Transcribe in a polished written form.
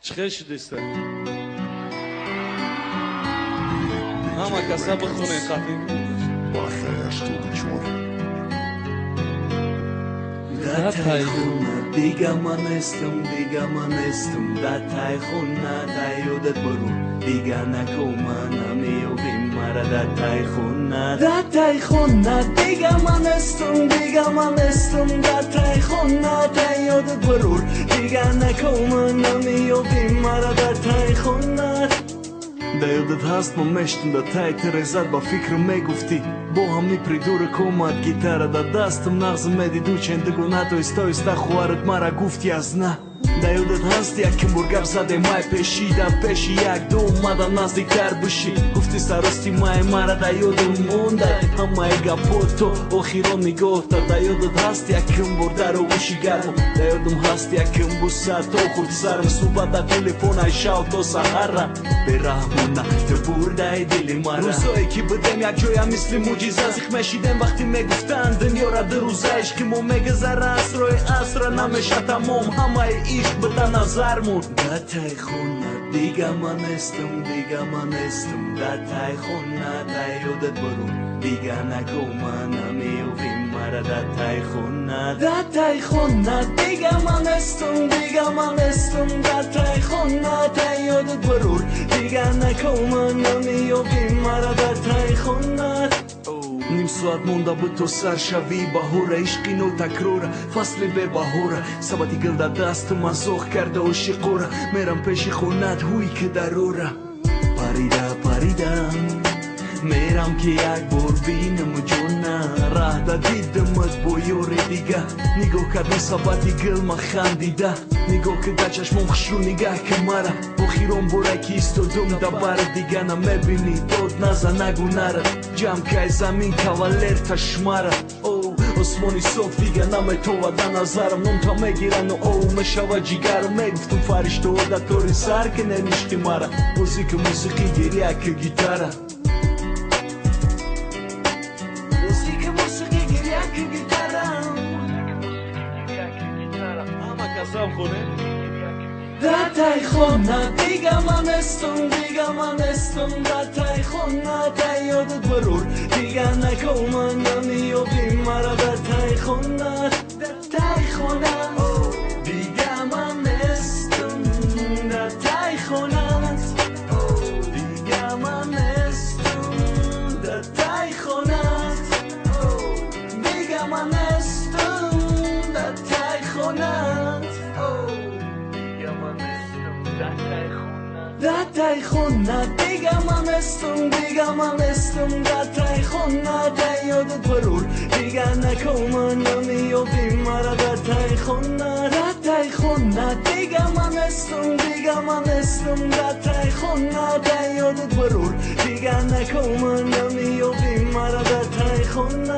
Чӣ хел шудеста? Ҳама каса бихонем қатъи. Да тай хона дига ман нестам, дига ман нестам. Да тай хона да ёдат буру, дига нако ман намеёбим мара да тай хона. Да тай хона дига ман нестам, дига ман нестам. Да тай хона да ёдат буру, дига нако ман намеёбим мара да тай хона. Да ёдат ҳаст ман мештум да тай терезат ба фикр мегуфтӣ. Бо ҳами придурок омад гитара да дастам нағз медиду чендугона тоиста оиста хоҳарат мара гуфти аз на. Да ёдат ҳаст яким бор гап задем май пеши да пеши як ду омадам наздиктар бишӣ. Гуфти сарости май мара да ёдам монда ҳамаи гапҳо то охирон нигоҳта. Да ёдат ҳаст яким бор дар оғӯши гарму, да ёдам ҳаст яким буса то хурд сарм суҳбат да телефон ай шав то саҳара. Бераҳмона ту бурдаи дили мара. Рӯзое ки будем якҷоя мисли мӯъҷиза зиқ мешидем вақте мегуфтанд дунёра ду рӯза ишқи мо мегузара асрои асра намеша тамом ҳамаи ишқ буда назармон. Да тай хона дига ман нестам, дига ман нестам. Да тай хона да ёдат буру, дига нако ман намеёбим мара да тай хона. Да тай хона дига ман нестам, дига ман нестам. Да тай хона да ёдат буру, дига нако ман намеёбим мара да тай хона. Ним соат монда буд то сар шавӣ баҳора, ишқи нотакрора, фасли бебаҳора. Сабати гил дар дастам азоқ карда ошиқора, мерам пеши хонат ҳуй ки дарора. Парида паридам мерам ки як бор бинам ҷона, раҳ да дидамат бо ёри дига. Нигоҳ кардам сабати гил ма хандида, нигоҳ ки дар чашмом хушрӯ нигаҳ ки мара. Охирон боре ки истодум да бар дига намебинӣ, дод наза нагу нара. Ҷамъ кай замин кавалер ташмара. О осмони соф дига наметова да назарам, номта мегирану оу мешава ҷигарам. Мегуфтум фариштаҳо да тори сар ки неништи мара. Бозӣ ки мусиқӣ гиря ки гитара. Да тай хона дига ман нестам, дига ман нестам. Да тай хона да ёдат бурур, дига нако ман намеёбим мара да тай хона. Да тай хона дига ман нестам, да тай хона дига ман нестам. Да тай хона дига ман нестам, да тай хона. Да тай хона дига ман нестам, дига ман нестам. Да тай хона да ёдат бурур, дига нако ман намеёбим мара да тай хона. Да тай хона дига ман нестам, дига ман нестам. Да тай хона да ёдат бурур, дига нако ман намеёбим мара да тай хона.